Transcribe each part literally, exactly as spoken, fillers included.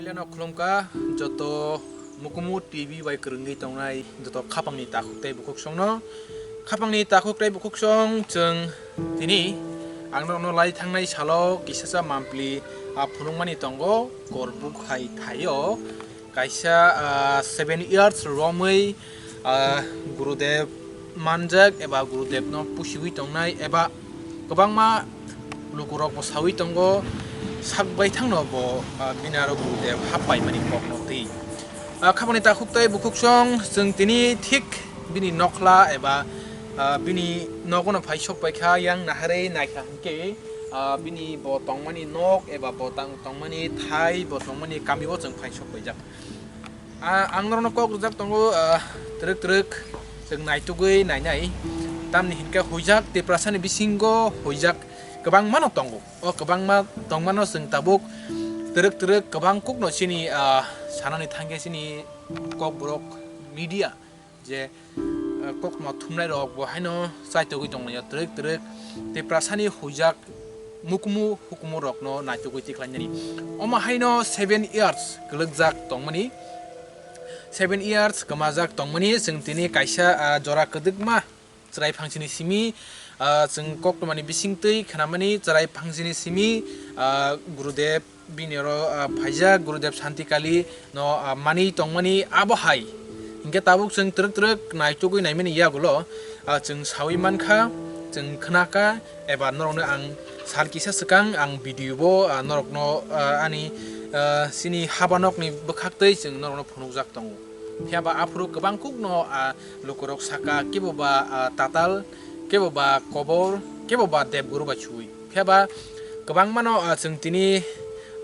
Ano khulumkha joto Mukumu T V bai kwrwngwi tongnai joto khapangni takhuk tei bukhuksongno. Khapangni takhuk tei bukhuksong chwng tini ang norokno lai thangnai salo kisacha mampli, ah, phunukmani tongo Korbuk hai thaio. Kaisa, ah, seven years romwi, ah, Gurudev manjak eba Gurudevno pusiwi tongnai eba kwbangma lukurokbo sawi tongo, sak baithangno bo, ah, bini aro Gurudev hap paimani kokno twi. Ah, khapangni takhuk tei bukhuksong chwng tini thik bini nokhla eba, ah, bini nogono phai sok paikha, yang naharwi naikha hinkhe, ah, bini bo tongmani nok eba bo tang-, tongmani thai, bo tongmani kami o chwng phai sok paijak. Ah, ang norokno kok rwjak tongo, ah, twrwk twrwk chwng naitugwi nainai. Tamni hinkhe huijak Tiprasani bisingo huijak kwbangmano tongo. O kwbangma tongmano chwng tabuk twrwk twrwk kwbang kukno chini, ah, sanani thangkhe chini Kokborok media je, ah, koktwma thumnairok bo haino chaitogwi tonglaio twrwk twrwk Tiprasani huijak mukumu hukumu rokno naitugwi tikhlainani. Omo haino seven years kwlwkjak tongmani, seven years kwmajak tongmani chwng tini kaisa, ah, jora kwdwkma chwrai phangsini simi, ah, chwng koktwmani bisingtwi khnamani chwrai phangsini simi, ah, Gurudev bini oro, ah, phaijak Gurudev Santi Kali no, ah, manwi tongmani abo hai. Hinkhe tabuk chwng twrwk twrwk naitugwi naimani yagulo, ah, chwng sawi mankha, chwng khnakha, eba norokno ang sal kisa swkang ang video bo, ah, norokno, ah, ani, ah, chini habanokni bwkhaktwi chwng norokno phunukjak tongo. Phiya ba aphuru kwbang kukno, ah, lukurok saka, kebo ba, ah, tatal, kebo ba kobor, kebo ba debguru bai suwi. Phiya ba kwbangmano, ah, chwng tini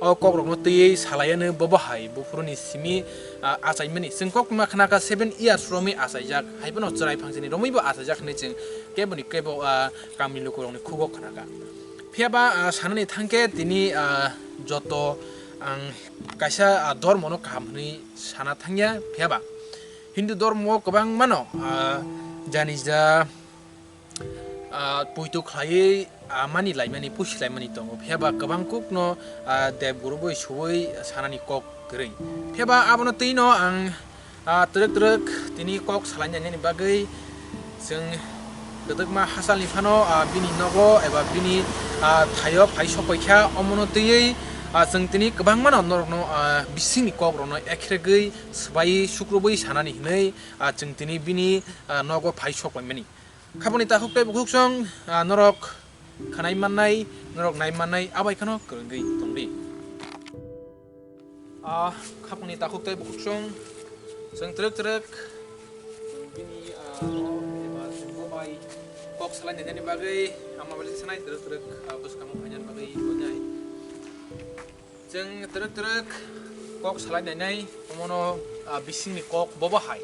o kokrokno twiwi salaianw bobo hai buphuruni simi, ah, achaimani. Chwng koktwma khnakha seven years romwi achaijak, haiphano chwrai phangsini romwibo achaijak hinwi chwng keboni kebo, ah, kamni lukurokni khugo khnakha. Phiya ba, ah, sanani thangkhe tini, ah, joto ang kaisa, ah, dormono kaham hwnwi sana thangya. Phiya ba Hindu dormo o kwbangmano, ah, janija, ah, poito khlaiwi, ah, mani laimani, pusi laimani tongo. Phiya ba kwbang kukno, ah, debguru bai suwi sanani kok kwrwi. Phiya ba abono twino ang, ah, twrwk twrwk tini kok salainani bagwi chwng kwdwkma hachalni phano, ah, bini nogo eba bini, ah, thaio phai sokpaikha. Omono twiwi, ah, chwng tini kwbangmano norokno, ah, bisingni kokrokno ekregwi swbai sukrubwi sanani hinwi, ah, chwng tini bini, ah, nogo phai sokpaimani. Khapangni takhuk tei bukhuksong, ah, norok khanai mannai, norok nai mannai, abai kheno kwrwngwi tongdi. Ah, khapangni takhuk tei bukhuksong, chwng twrwk twrwk, chwng bini, ah, nogo eba chwng bo bai kok salai nainani bagwi, ama bai sanai twrwk twrwk, ah, bwskango phainani bagwi tongnai. Chwng twrwk twrwk kok salai nainai, omono, ah, bisingni kok bobo hai.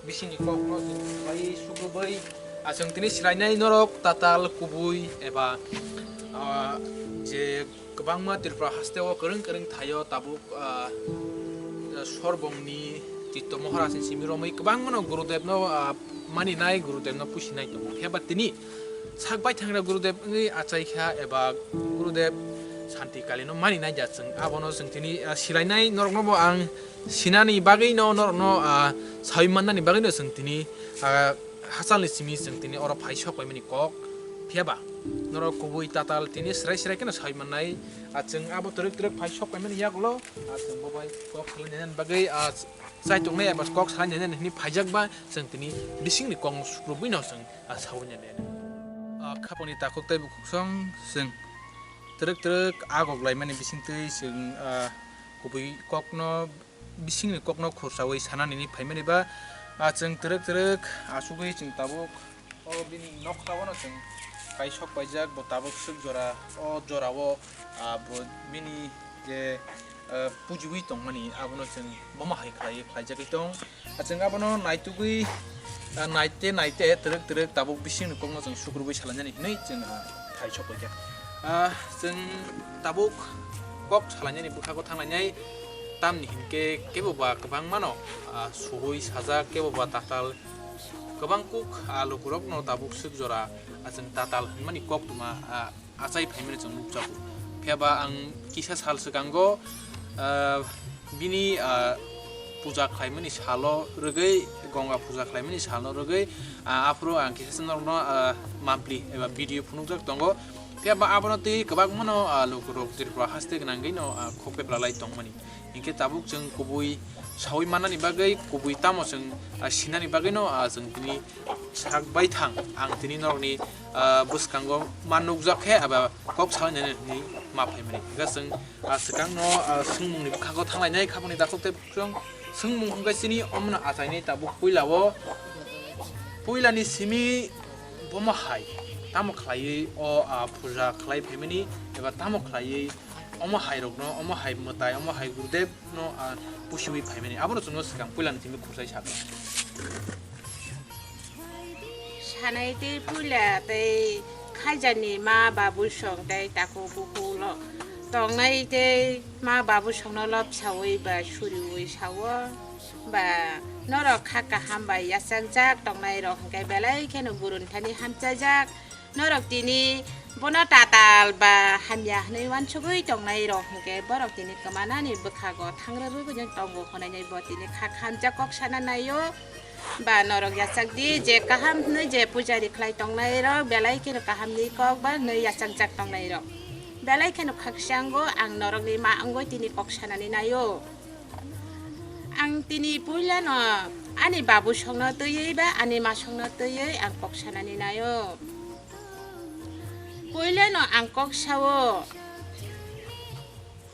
Bisingni kokno chwng bai sukrubwi, ah, chwng tini swlainai norok tatal kubui eba, ah, je kwbangma Tripura hasteo kwrwng kwrwng thaio tabuk, ah, Sorbongni Titto Maharajni simi romwi kwbangmano Gurudevno, ah, maninai, Gurudevno pusinai tongo. Phiya ba tini sak baithangna Gurudev wngwi achaikha eba Gurudev Santi Kalino maninai ja chwng. Abono chwng tini, ah, silainai norokno bo ang sinani bagwino norokno, ah, sawi mannani bagwino chwng tini, ah, hachalni simi chwng tini oro phai sok paimani kok. Phiya ba norok kubui tatal tini srai srai kheno sawi mannai. Ah, chwng abo twrwk twrwk phai sok paimani yagulo, ah, chwng bo bai kok salainani bagwi, ah, chaituknai eba kok salainani hwnwi phaijak ba chwng tini bisingni kok sukrubwino chwng, ah, sawi nani. Ah, khapangni takhuk tei bukhuksong chwng twrwk twrwk agok laimani bisingtwi chwng, ah, kubui kokno, bisingni kokno khursawi sanani hinwi phaimani ba, ah, chwng twrwk twrwk asugwi chwng tabuk o bini nokhla o no chwng kai sok paijak, bo tabuk swk jora, o jora o, ah, bo bini je, ah, pujiwi tongmani abono chwng bomo hai khlaiwi khlaijagwi tong. Ah, chwng abono naitugwi, ah, naite naite twrwk twrwk tabuk bisingni kokno chwng sukrubwi salainani hinwi chwng, ah, phai sok paikha. Ah, chwng tabuk kok salainani bwkhago thanglainai, tamni hinkhe kebo ba kwbangmano, ah, suwi sajak, kebo ba tatal kwbang kuk, ah, lukurokno tabuk swk jora, ah, chwng tatal hwnmani koktwma, ah, achai phaimani chwng nukjago. Phiya ba ang kisa sal swkango, ah, Bini, ah, puja khlaimani salo rwgwi, Gonga puja khlaimani salo rwgwi, ah, aphuru ang kisa norokno, ah, mampli eba video phunukjak tongo. Phiya ba abono twi kwbangmano, ah, lukurok Tripura haste gwnangwino, ah, khok pepla lai tongmani. Hinkhe tabuk chwng kubui saui mannani bagwi, kubui tamo chwng, ah, sinani bagwino, ah, chwng tini sak baithang ang tini norokni, ah, bwskango ma nukjak khe aba kok salainani hinwi ma phaimani. Hinkhe chwng, ah, swkangno, ah, swngmungni bwkhago thanglainai khabangni dakhok tei bwswng swngmung hwnkhe chini omono achainai tabuk puilao, puilani simi bomo hai tamo khlaiwi o, ah, puja khlai phaimani eba tamo khlaiwi omo hai rokno, omo hai mwtai, omo hai Gurudev no, ah, pusiwi phaimani. Abono chwngno swkang puilani simi khurchai sakha. Sanai tei puila tei khaijani ma babu song tei takhuk bukhuk lo tongnai tei ma babu songno lobsawi ba suriwi sao ba norok kha kaham bai yachakjak tongnai rok hwnkhe belai kheno gurunthani hamchajak. Norok tini bono tatal ba hamya hwnwi uansugwi tongnai rok hwnkhe borok tini kwmanani bwkhago thangrwrwgwi tongo hwnwi bo tini kha khamjak kok sana naio. Ba norok yachak di je kaham hwnwi je pujari khlai tongnai rok belai kheno kaham ni kok ba hwnwi yachakjak tongnai rok belai kheno khakchanggo ang norokni ma wngwi tini kok sanani naio. Ang tini puilano ani babu songno twiwi ba ani ma songno twiwi ang kok sanani naio. Puilano ang kok sao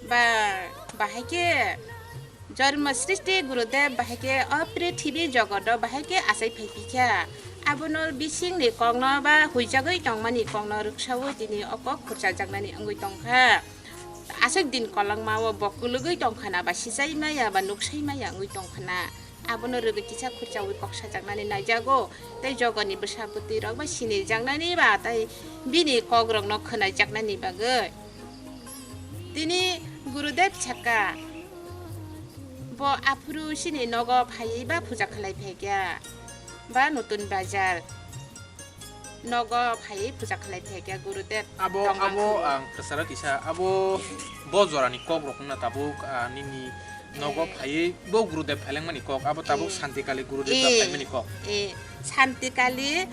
ba bahai khe Jormo Srishti Gurudev bahai khe o prithibi jogodo bahai khe achai phai phikha. Abono bisingni kokno ba huijagwi tongmani kokno rwksaui tini o kok khurchajaknani wngwi tongkha. Aswk din kolokma o bo kwlwgwi tongkha na ba sijai maya ba nuksai maya wngwi tongkha na. Abono rwgwi kisa khurchaui kok sajaknani naijago tei jogoni bwsa bwtwi rok bai sinirjaknani ba tei bini kok rokno khwnaijaknani bagwi. Tini Gurudev sakha, bo aphuru chini nogo phaiwi ba puja khlai phaikha ba Nutun Bazar. Nogo phaiwi puja khlai phaikha Gurudev. Abo, tongmang abo phuru. Ang kwcharo kisa, abo bo jorani kok rok wngna tabuk, ah, nini nogo eh, phaiwi bo Gurudev phailengmani kok, abo tabuk eh, Santikali Gurudev eh, phaimani kok. Eh, Santikali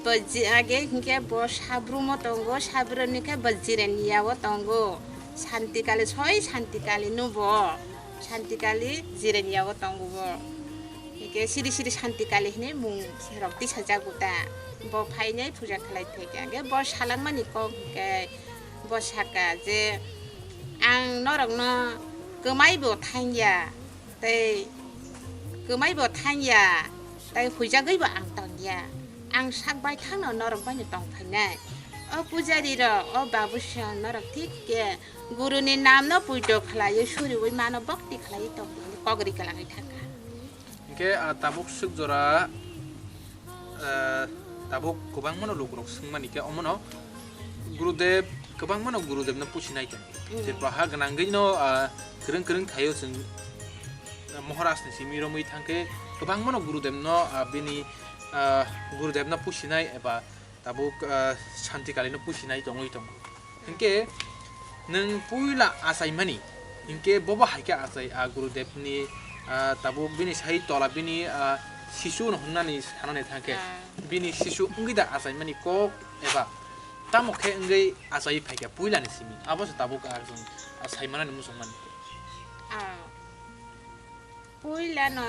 bo ji-, age hinkhe bo sabrumo tongo, sabrumni khe bo Jiraniao tongo. Santikali soi Santikali no bo. Santikali Jiraniao tongo bo. Hingke siri siri Santi Kali hinui mung rok tisajago ta. Bo phainai puja khlai phaikha. Hingke bo salangmani kok hingke bo saka je, "Ang norokno kwmaibo thangya, tei kwmaibo thangya, tei huijagwibo ang tongya. Ang sak baithangno norok baino tongphainai." O pujari rok, o babu song norok thik khe guruni namno puito khlaiwi suriui mano bhakti khlaiwi tongdi hinui kok ri kwlangwi thangkha. Hingke, ah, tabuk swk jora, ah, tabuk kwbangmano lukurok swngmani khe omono Gurudev, kwbangmano Gurudevno pusinai tong. Mm. Tripura ha gwnangwino, ah, kwrwng kwrwng thaio chwng, ah, Moharajni simi romwi thangkhe kwbangmano Gurudevno, ah, bini, ah, Gurudevno pusinai eba tabuk, ah, Santi Kalino pusinai tongwi tongo. Hingke nwng puila achaimani, hingke bobo hai khe achai, ah, Gurudevni, ah, tabuk bini sai tola bini, ah, sisu no hwnmani sanani thangkhe, ah, bini sisu wngwi da achaimani kok eba tamo khe wngwi achai phaikha puilani simi, abo se tabuk, ah, chwng, ah, saimanani muchungmani. Ah. Puila no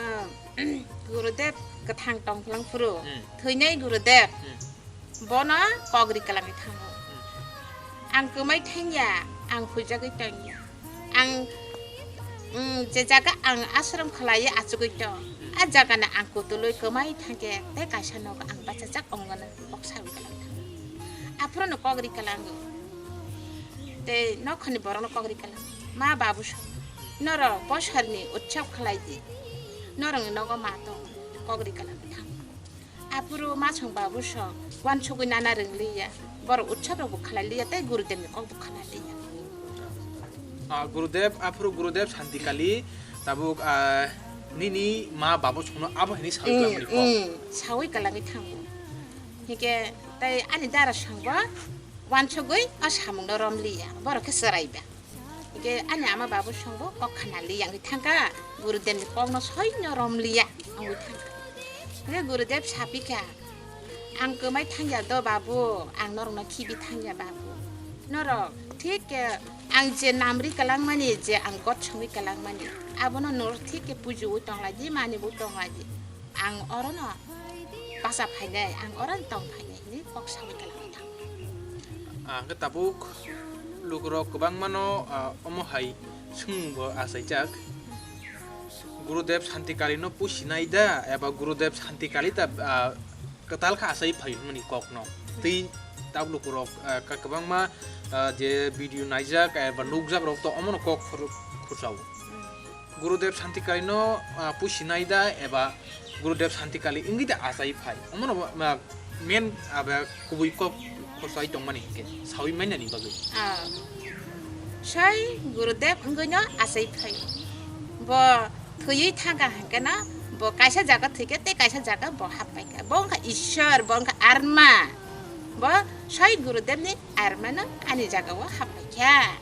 Gurudev kwthang tongphlang phuru, hmm, thwinai Gurudev, hmm, bono kok ri kwlangwi thango. Hmm. Ang kwmai thangya, ang huijagwi tongya. Ang, mm, je jaga ang ashram khlaiwi achugwi tong, hmm, a jaga no ang kutulwi kwmai thangkhe tei kaisa nogo ang bachajak ongno kok sawi kwlangwi thango. Aphuru no kok ri kwlango. Tei nokhorni borokno kok ri kwlang. Ma babu song, norok bosarni utsav khlai di. Norokni nogo ma tong, kok ri kwlang thang. Aphuru ma song babu song, uansugwi nana rwng liya. Borok utsav rokbo khlai liya tei Gurudevni kokbo khlai liya. Ah, Gurudev, aphuru Gurudev Santi Kali, tabuk, ah, nini ma babu songno abo hinui sawi, mm, kwlangmani kok. Mm, sawi kwlangwi thango. Hingke tei ani dara songbo uansugwi o samungno rom liya. Borok khe chwraiba. Hingke ani ama babu songbo kok khana li yang thangka, Gurudev ni kok no soi no rom liya, ang thangka. Hingke Gurudev sapika, ang kwmai thangya do babu, ang norok no khibi thangya babu. Norok thik ke ang je namri kalang mani, je ang got songwi kalang mani, abono norok thik ke puju wi tong lai di, mani bo tong lai di. Ang orono basa phainai, ang orono tong phainai hinwi kok sawi kalang thang. Ah, hwnkhe tabuk lukurok kwbangmano, ah, omo hai swngmungbo achaijak. Gurudev Santikalino pusinai da, eba Gurudev Santikali da, ah, kwtal kha achai phai hwnmani kokno. Tei tabuk lukurok, ah, ka-, kwbangma, ah, je video naijak, eba nukjak rok to omono kok khur-, khurchao. Gurudev Santikalino, ah, pusinai da eba Gurudev Santikali wngwi da achai phai. Omono, ah, main, ah, ba kubui kok khosai tongmani hinkhe sawi mainani bagwi. Ah. Sai Gurudev wngwino achai phai. Bo thwiwi thangkha hinkhe no, bo kaisa jaga thwikhe tei kaisa jaga bo happaikha. Bo wngkha Ishwar, bo wngkha Arma. Bo sai Gurudevni Armano ani jagao happaikha.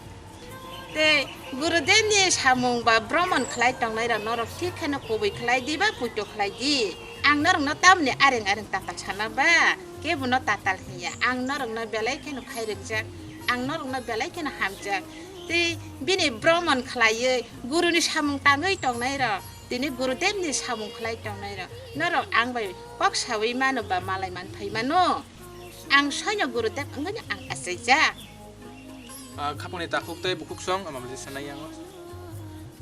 Tei Gurudevni samung ba bromon khlai tongnai rok norok thik kheno kubui khlai di ba puito khlai di. Ang norokno tamni areng areng tatal sana ba? Kebono tatal hinya. Ang norokno belai kheno khairokjak. Ang norokno belai kheno hamjak. Tei bini bromon khlaiwi Guruni samung tangwi tongnai rok, tini Gurudevni samung khlai tongnai rok, norok ang bai kok sawi mano ba malai man phai mano? Ang soino Gurudev wngwino ang achaijak. Ah, khapangni takhuk tei bukhuksong, ama bwlwi sanai yango.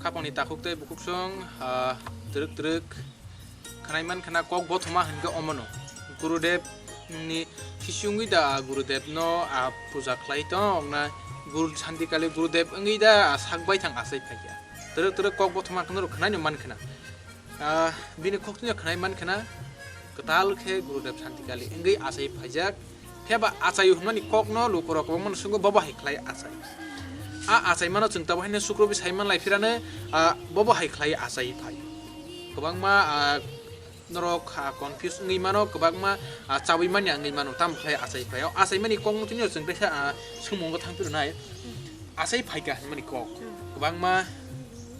Khapangni takhuk tei bukhuksong, ah, twrwk twrwk khwnai man khna kok bothoma hinkhe omono. Gurudev ni sisi wngwi da, ah, Gurudev no, ah, puja khlai tong na Guru Santikali Gurudev wngwi da, ah, sak baithang achai phaikha. Twrwk twrwk kok bothoma khna rw khwnai no man khna. Ah, bini khokchangno khwnai man khna, kwtal khe Gurudev Santikali wngwi achai phaijak. Phiya ba achai hwnmani kokno lukurok kwbangma no swngo, bobo hai khlai achai. A achaimano chwng tabuk haino sukrobi sai man lai phirano, ah, bobo hai khlai achai phai. Kwbangma, ah, norok, ah, confuse wngwi mano, kwbangma, ah, chawi manya wngwi mano, tamo khlai achai phai. O achaimani kokno tini chwng teisa, ah, swngmungo thang phirwnai. Achai phaikha hinmani kok. Hmm. Kwbangma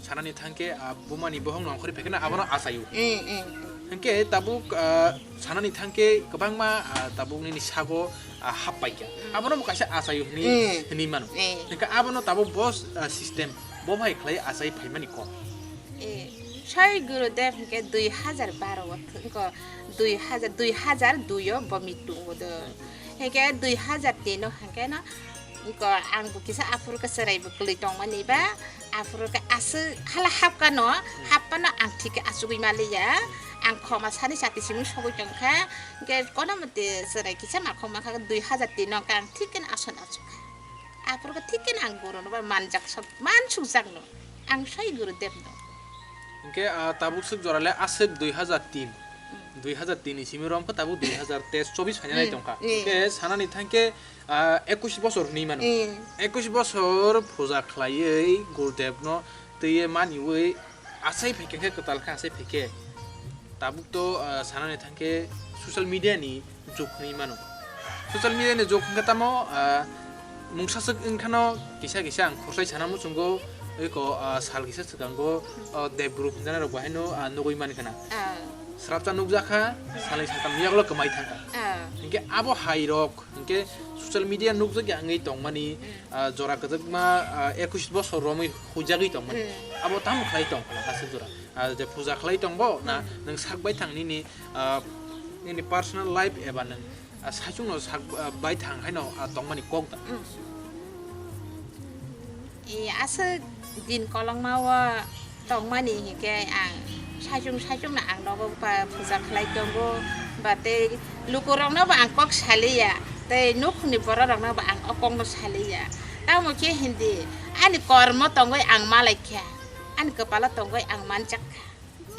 sanani thangkhe, ah, bumani bohong nongkhorwi phaikhe na abono achaio. Eh, eh. Hinkhe tabuk, ah, sanani thangkhe kwbangma, ah, tabuk nini sago, ah, hap paikha. Hmm. Abono bo kaisa achaio hinwi, eh, hinwi mano. Eh. Hinkhe abono tabuk bo, ah, system, bo bai khlai achai phaimani kok. Eh, sai Gurudev hinkhe dui hazar baro o th-, wngkha dui hazar, dui hazar dui o bo mitung o do. Hinkhe dui hazar tin o hinkhe no Iko ang bo kisa aphuru khe chwrai bo kwlwi tongmani ba, aphuru khe aswk hala hapkano, happhano ang thik khe achugwi maliya. Ang khoma sani chati simi sogwi tongkha, hwnkhe kono mate chwrai kisa makhok mankha dui hazar tin no hwnkhe ang thik kheno aswk achukha. Aphuru khe thik kheno ang guru no ba manjak sok, mansukjak no. Ang sai Gurudev no. Hwnkhe, ah, tabuk swk jora le aswk dui hazar tin. Hmm. Dui hazar tin ni simi rom khe tabuk dui hazar teis chobis phaina nai tongkha. Hmm. Hwnkhe sanani thangkhe, ah, ekush bosor hwnwi mano. Hmm. Ekush bosor puja khlaiwi Gurudev no twiwi maniwi achai phaikhe khe kwtal khe achai phaikhe. Tabuk to, ah, sanani thangkhe social media ni jug hwnwi mano. Social media ni jug hwnkhe tamo, ah, mungsaswk wngkhano kisa kisa ang khorsa sana muchungo, eko, ah, sal kisa swkango, ah, Dev Group hwnjanai rok bo haino, ah, nugwi mankha na. Ah. Srapsa nukjakha, salni saltam yagulo kwmai thangkha. Ah. Hinkhe abo hai rok, hinkhe social media nukjakya wngwi tongmani, ah, jora kwchwkma, ah, ekush bosor romwi huijagwi tongmani. Hmm. Abo tamo khlai tong, aswk jora. Ah, je puja khlai tongbo, na, hmm, nwng sak baithang nini, ah, nini personal life eba nwng, ah, saichungno sak, ah, baithang haino, ah, tongmani kok da. Hmm. E, aswk din kolokma o tongmani hinkhe ang saichung saichungno ang nogo ba puja khlai tongo, ba tei lukurokno bo ang kok saliya, tei nukhungni bororokno bo ang o kokno saliya. Tamo khe hindi, ani kormo tongwi ang malaikha. Ani kwpalo tongwi ang manjakha.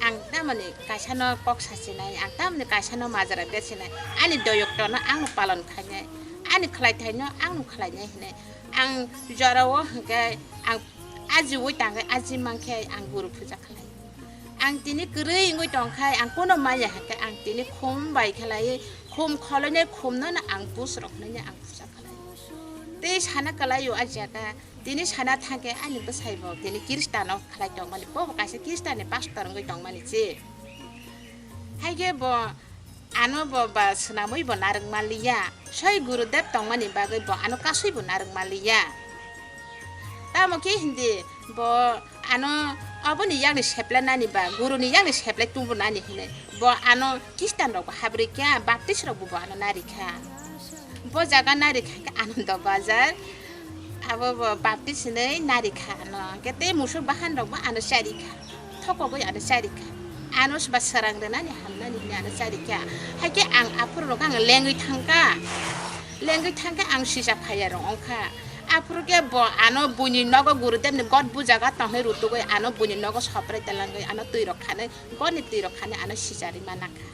Ang tamoni kaisano kok sachinai, ang tamoni kaisano majra bersinai. Ani doyoktono ang palon khainai. Ani khlaithaino ang khlainai hinwi. Ang jorao hwnkhe ang ajiui tangwi aji mankhe ang guru puja khlai. Ang tini kwrwi wngwi tongkhai ang kono maya hwnkhe ang tini khum bai khlaiwi khum kholoinai khumnono ang busrok hwnwi ang puja khlai. Tei sana kwlaio a jaga Tini sana thangkhe ani bwsai bo tini Khristiano khlai tongmani, bo bo kaisa Khristianni pastor wngwi tongmani se. Haikhe bo ano bo ba swnamwi bo narwk manliya, soi Gurudev tongmani bagwi bo ano kasui bo narwk manliya. Tamo khe hindi bo ano aboni yakni seplenani ba, guruni yakni seplai tubunani hinwi bo ano Khristian rok bo habrwi kha, Baptist rok bo, bo ano nari kha. Bo jaga nari kha khe Anando Bazar, abo bo Baptist hinwi nari kha ano, hwnkhe tei musuk bahan rok bo ano chari kha, thokogwi ano chari kha. Ano ba srang rwnani hamnani hinwi ano chari kha. Haikhe ang aphuru rok ang lengwi thangkha, lengwi thangkhe ang sisa phaiya rok wngkha. Aphuru khe bo ano buini nogo Gurudevni God bujaga tongwi rutugwi ano buini nogo soprai talangwi ano twi rok khanwi, Godni twi rok khanwi ano sijarwi mana kha.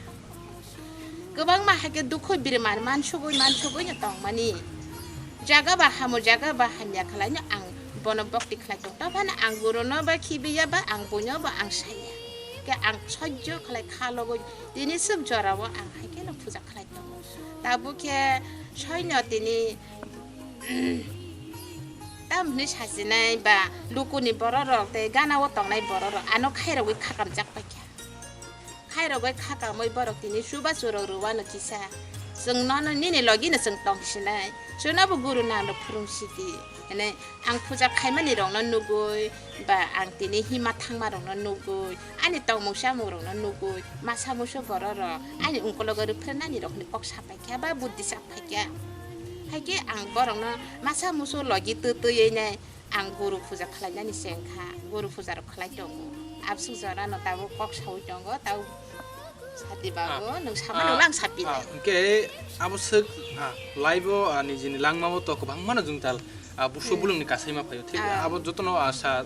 Kwbangma haikhe dukhu birmar mansugwi mansugwino tongmani. Jaga ba hamo, jaga ba hamya khlaino ang bono bokti khlai tong. Tophano ang guruno ba khibiya ba ang buino ba ang saya. Khe ang sojjo khlai kha logwi tini swk jorao ang haikheno puja khlai tongo. Tabuk khe soino tini tamni sajinai ba lukuni bororok tei ganao tongnai bororok ano khairogwi khakamjak paikha. Khairogwi khakamwi borok tini chubachu rok rwano kisa. Chwng nono nini logino chwng tongsinai. Chwngnobo guru nangno phwrwng sidi. Hwnwi ang puja khaimani rokno nugwi ba ang tini hima thangma rokno nugwi, ani tongmung chamung rokno nugwi, masa musu bororok ani ungkologo rwphrenani rokni kok sapaikha ba buddhi sapaikha. Haikhe ang borokno masa musu logi twi twiwi nai ang guru puja khlainani se wngkha, guru puja rok khlai tongo. Absuk jorano tabuk kok saui tongo, tabuk sati babu, ah, nwng sama ah, nwng lang sapi ah, nai. Hwnkhe abo swk, ah, live-o, ah, nijini langmao to kwbangmano jwngtal, ah, busu hmm, bulungni kasaima phaio. Thik ah, abo jotono, ah, sa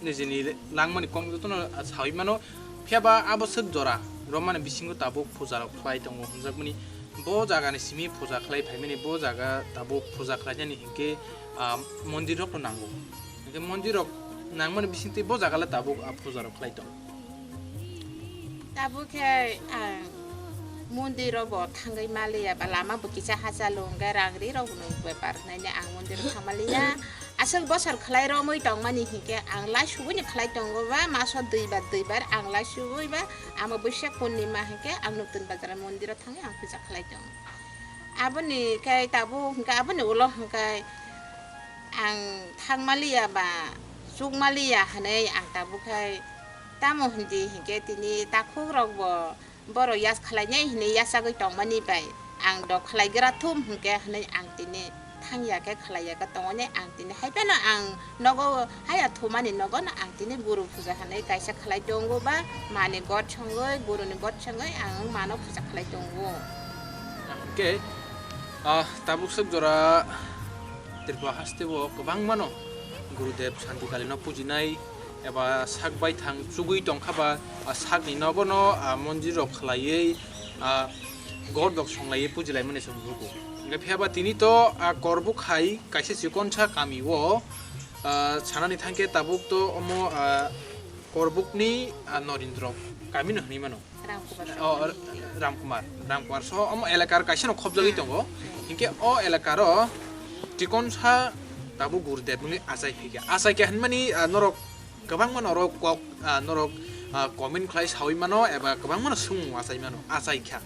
nijini langmani kok jotono, ah, saui mano. Phiya ba abo swk jora romani bisingo tabuk puja rok khlai tongo hwnjakmani. Bo jagani simi puja khlai phaimani, bo jaga tabuk puja khlainani hinkhe, ah, mondir rokno nango. Hinkhe mondir rok nangmani bisingtwi bo jaga le tabuk, ah, puja rok khlai tongo. Tabuk khe ang mondir rok bo thangwi maliya ba lama bo kisa hachalo hwnkhe rang ri rok no bepar hwnwi ang mondir thangmaliya. Aswk bosor khlai romwi tongmani hinkhe ang laisugwini khlai tongo ba maso dui bar dui bar ang laisugwi ba amo Buisyak Purnima hinkhe ang Nutun Bazar mondiro thangwi ang puja khlai tongo. Aboni khe tabuk hinkhe aboni ulo hinkhe ang thangmaliya ba chukmaliya hwnwi ang tabuk khe tamo hindi hinkhe tini takhuk rok bo borok yas khlainai hinwi yachagwi tongmani bai ang dok khlaigra thum hinkhe hinwi ang tini thangya khe khlaiya khe tongoni ang tini hai phano ang nogo haya thumani nogono ang tini guru puja hinwi kaisa khlai tongo ba mani god songwi guruni god songwi ang mano puja khlai tongo. Hwnkhe, ah, tabuk swk jora Tripura haste o kwbangmano Gurudev Santi Kalino pujinai eba sak baithang chugwi tongkha ba, ah, sakni nogono, ah, mondir rok khlaiwi, ah, god rok songlaiwi pujilaimani chwng nugo. Hwnkhe phiya ba tini to, ah, Korbuk hai kaisa chikonsa kami o, ah, sanani thangkhe tabuk to omo, ah, Korbukni, ah, Norindro kamino hwnwi mano. Ramkumar. Oh, Ramkumar. Ramkumar. So, omo elakar kaisa no khobjagwi tongo. Hinkhe o elakaro chikonsa tabuk Gurudev wngwi achai phaikha. Achai khe hinmani, ah, norok kwbangma norok kok, ah, norok, ah, comment khlai saui mano eba kwbangma no swngmung achai mano. Achai kha.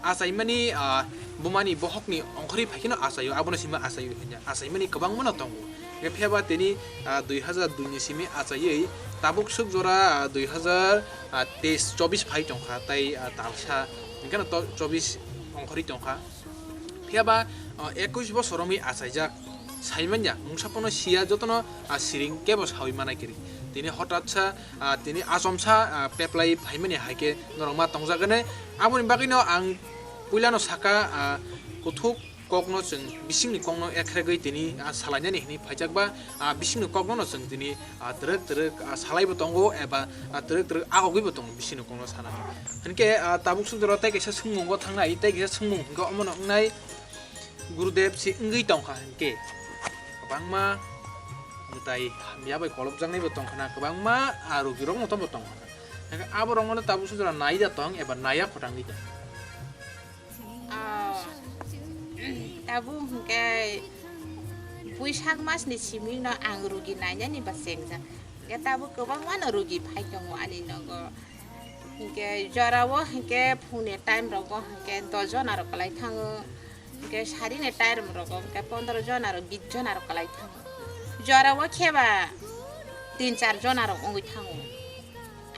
Achaimani, ah, bumani bohokni ongkhorwi phaikheno achaio, abono sima achaio hinya. Achaimani kwbangmano tongo. Hwnkhe phiyaba tini, ah, dui hazar dui ni simi achaiwi tabuk swk jora, ah, dui hazar teis chobis phai tongkha, tai, ah, talsa hwnkhe no to chobis ongkhorwi tongkha. Phiyaba, ah, ekush bosor romwi achaijak. Saimanya, mungsa phano siya jotono, ah, siring kebo saui manai kiri. Tini hotatsa, ah, tini achomsa, ah, peplai phaimani hai khe norok ma tongjagani. Aboni bagwino ang puilano saka, ah, kuthuk kokno chwng bisingni kokno ekhregwi tini, ah, salainani hwnwi phaijak ba, ah, bisingni kokno chwng tini, ah, twrwk twrwk, ah, salaibo tongo eba, ah, twrwk twrwk agogwibo tongo bisingni kokno sana. Hinkhe, ah, tabuk sudoro tei kaisa swngmungo thangnai, tei kaisa swngmung hinkhe omono wngnai. Gurudev si wngwi tongkha hinkhe kwbangma mwtai hamya bai kolopjaknaibo tongkhana, kwbangma, ah, rogirokno tobo tongkhana. Hinkhe aborokno tabuk sujora naida tong eba naya khotangwi tong. Ah, tabuk hinkhe Buisak masni simi no ang rugi nainani ba chengjak. Hwnkhe tabuk kwbangma no rugi phai tongo ani nogo. Hwnkhe jorao hwnkhe phungni time rogo hwnkhe dos jona rok kwlai thango. Hwnkhe sarini time rogo hwnkhe pondro jona rok, bis jona rok kwlai thango. Jorao khe ba tin char jona rok wngwi thango.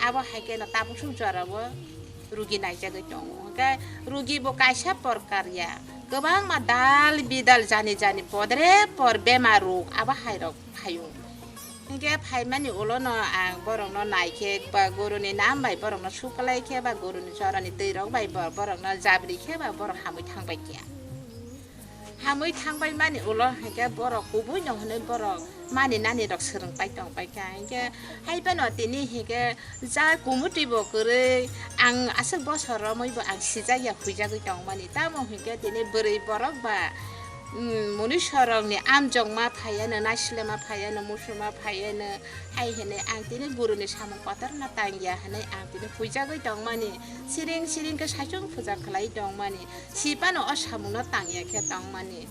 Abo hai kheno tabuk suk jorao rugi naijagwi tongo. Hwnkhe rugi bo kaisa porkar ya, kwbangma dal bidal jani jani podre por bemar rok abo hai rok phaio. Hwnkhe phaimani ulo no ang borok no naikhe ba guru ni nam bai borok no suklai khe ba guru ni chorani twi rok bai bo-, borok no jabri khe ba borok hamwi thangbai khe. Hamwi thangbai mani ulo hwnkhe borok kubui no hwnwi borok mani nani rok swrwng pai tong pai kha. Hwnkhe hai phano tini hwnkhe ja kumuti bo kwrwi ang aswk bosor romwi bo ang sijak ya huijagwi tong mani. Tamo hwnkhe tini bwrwi borok ba, mm, munusorokni amjokma phaiano, naislema phaiano, musulma phaiano, hai hwnwi ang tini guruni samung kotorno tangya hwnwi ang tini huijagwi tongmani, siring siring khe saichung puja khlai tongmani, sipano o samungno tangya khe tongmani.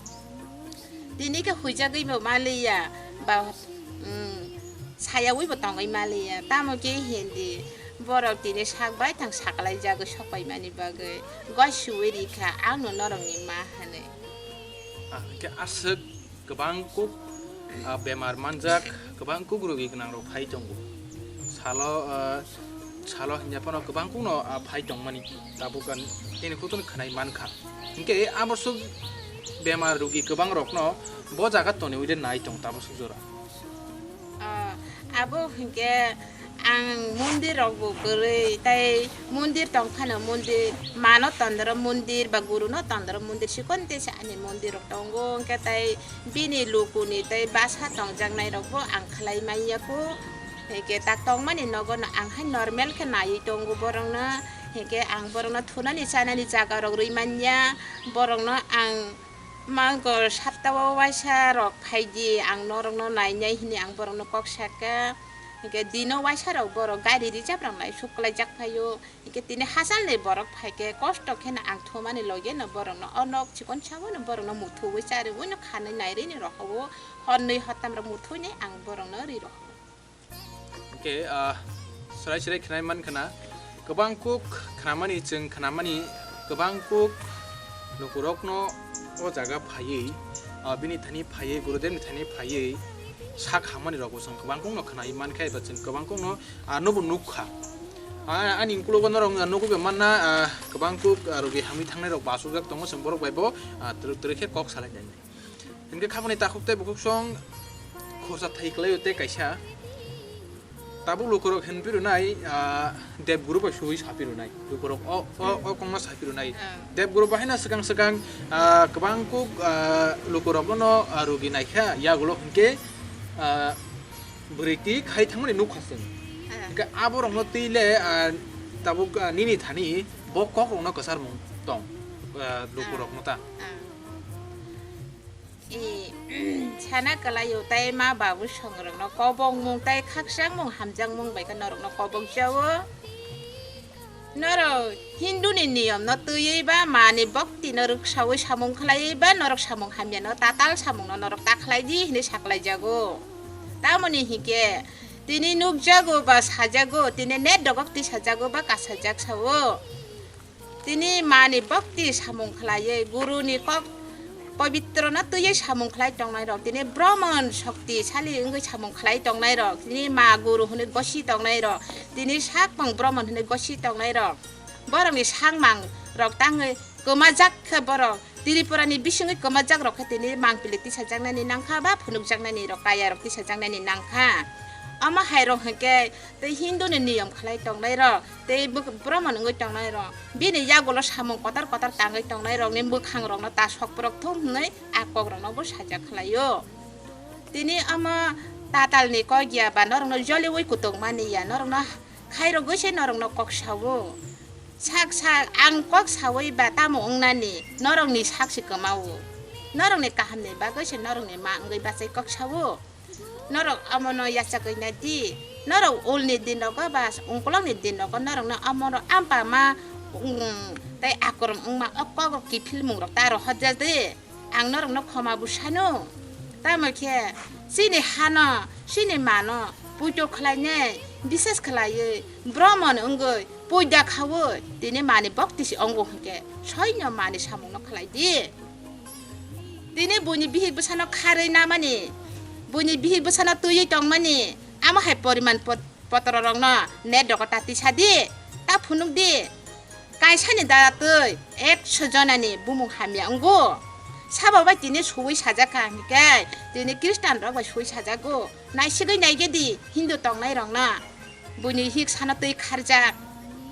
Tini khe huijagwibo maliya ba, mm, sayawibo tongwi maliya, tamo khe hindi borok tini sak baithang saklaijagwi sokpaimani bagwi goi suwi rikha, angno norokni ma hwnwi. Ah, hwnkhe aswk kwbang kuk, ah, bemar manjak, kwbang kuk rogi gwnang rok phai tongo. Salo, ah, salo hinya phano kwbang kuk no, ah, phai tongmani tabuk ani tini khutung khwnai mankha. Hinkhe aboswk bemar rogi kwbang rokno bo jaga toniwi de nai tong taboswk jora. Ah, abo hinkhe ang mondir rok bo kwrwi, tai mondir tong phano mondir, mano tondoro mondir ba guruno tondoro mondir, sikon tesa ani mondir rok tongo, hwnkhe tai bini lukuni tai basa tongjaknai rok bo ang khlai manya kho. Hwnkhe tak tongmani nogo no ang hai normal khe naiwi tongo borokno, hwnkhe ang borokno thunani chanani jaga rok rwi manya, borokno ang Mangkor saptao waisa rok phaidi, ang norokno nainai hwnwi ang borokno kok sakha. Hwnkhe dino waisa rok borok gari reserve rok nai suklaijak phaio. Hwnkhe tini hachalni borok phaikhe kosto kheno ang thumani logeno borokno o nok chikon saono borokno muthuwi chariwino khanwi nairwini rohao, hornwi hortam rok muthuini ang borokno ri rohao. Hwnkhe, ah, swrai swrai khnai man khna, kwbang kuk khnamani, chwng khnamani kwbang kuk lukurokno o jaga phaiwi, ah, bini thani phaiwi, Gurudevni thani phaiwi sak hamani rokbo chwng kwbang kukno khnai man khe, eba chwng kwbang kukno, ah, nobo nuk kha. Ah, ani ukulogo norok nugwi manna, ah, kwbang kuk, ah, rugi hamwi thangnai rok bachukjak tongo, chwng borok bai bo, ah, twrwk twrwk khe kok salai nai. Hwnkhe khaboni takhuk tei bukhuksong khorsa thai kwlaio tei kaisa tabuk lukurok hinphi rwnai, ah, Dev Guru bai suwi saphi rwnai. Lukurok o, o, o kongma saphi rwnai. Ah. Dev Guru bai haino swkang swkang, ah, kwbang kuk, ah, lukurokno, ah, rugi naikha yagulo hwnkhe, ah, bwrwi twi khai thangmani nukha chwng. Ah. Hwnkhe aborokno twi le, ah, tabuk, ah, nini thani bo kokrokno kwcharmung tong, ah, lukurokno ta. Ah. I, sana kwlaio tei ma babu songrokno kobokmung tei khakchangmung hamjakmung bai khe norokno kobokjao. Norok Hinduni niyomno twiwi ba mani boktino rwksaui samung khlaiwi ba norok samung hamyano tatal samungno norok ta khlai di hwnwi saklaijago. Tamoni hinkhe tini nukjago ba sajago, tini net dogok tisajago ba kasajak sao. Tini mani bhakti samung khlaiwi, guruni kok pobitrono twiwi samung khlai tongnairok, tini bromon shoktisali wngwi samung khlai tongnairok, tini ma guru hwnwi gosi tongnairok, tini sakmang bromon hwnwi gosi tongnairok, borokni sakmang rok tangwi kwmajak khe borok Tripurani bisingwi kwmajak rok khe tini mangpili tisajaknani nangkha ba phunukjaknani rok kaya rok tisajaknani nangkha. Omo hai rok hwnkhe tei Hinduni niyom khlai tongnairok, tei bwk-, bromon wngwi tongnairok, bini yagulo samung kotor kotor tangwi tongnairokni mwkhangrokno ta sokphurok thung hwnwi a kokrokno bo sajak khlaio. Tini omo tatalni kok ya ba norokno joliui kutung mani ya, norokno khairogwi se norokno kok sao. Sak sak ang kok saui ba tamo wngnani, norokni sak se kwmao. Norokni kahamni bagwi se norokni ma wngwi bachai kok sao. Norok omono yachagwi nai di. Norok ulni din rogo ba ungkulokni din rogo norokno omono ampa ma, um, tei akorom wngma o kokrok kiphilmung rok ta rohorja di. Ang norokno khoma bo sano. Tamo khe chini hano, chini mano puito khlainai, bises khlaiwi, bromon wngwi, puida khaui, tini mani bok tisi ongo hwnkhe, soino mani samungno khlai di. Tini buini bihik bwsano kharwi namani, buini bihik bwsano twiwi tongmani, amo hai poriman pot-, potrorokno net rogo ta tisa di, ta phunuk di. Kaisani dara twi ekso jonani bumung hamya wngo. Sabo bai tini suwi sajak kha hwnkhe, tini Khristanrok bai suwi sajago. Naisigwi naigedi Hindu tongnairokno. Buini hik sana twi kharjak.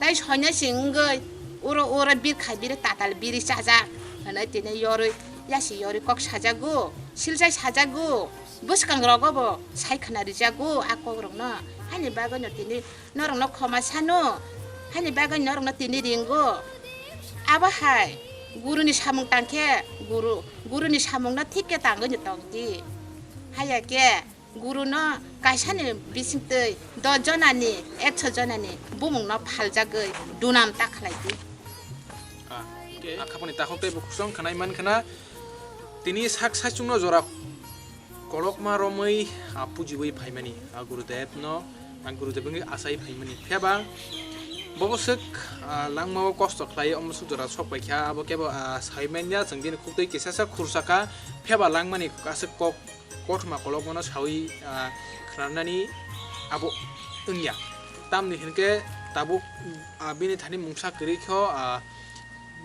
Tai soinasing wngwi uro uro birkhai biri tatal biri chajak. Hwnwi tini yorwi yasi yorwi kok sajago. Silchai sajago. Bwskangrogo bo sai khna rijago a kokrokno. Haini bagwino tini norokno khoma sano, haini bagwi norokno tini ringo. Abo hai, guruni samung tangkhe guru, guruni samungno thik khe tangwi tong di. Haya khe guruno kaisani bisingtwi dos jonani, ekso jonani bumungno phaljagwi dunam ta khlai di. Ah, okay. Ah, khapani takhuk tei bukhuk song khanai man khna tini sak saichungno jora kolokma romwi, ah, pujiwi phaimani, ah, Gurudev no, ah, Gurudev wngwi achai phaimani. Phiya ba bobo swk, ah, langmao kosto khlai omo swk jora sok paikha, abo kebo, ah, sai manya chwng bini khuktwi kisasa khursakha, phiya ba langmani aswk kok kothoma kolokmano sawi, ah, khnarnani abo wngya. Tamni hinkhe tabuk, ah, bini thani mungsa kwrwi kho, ah,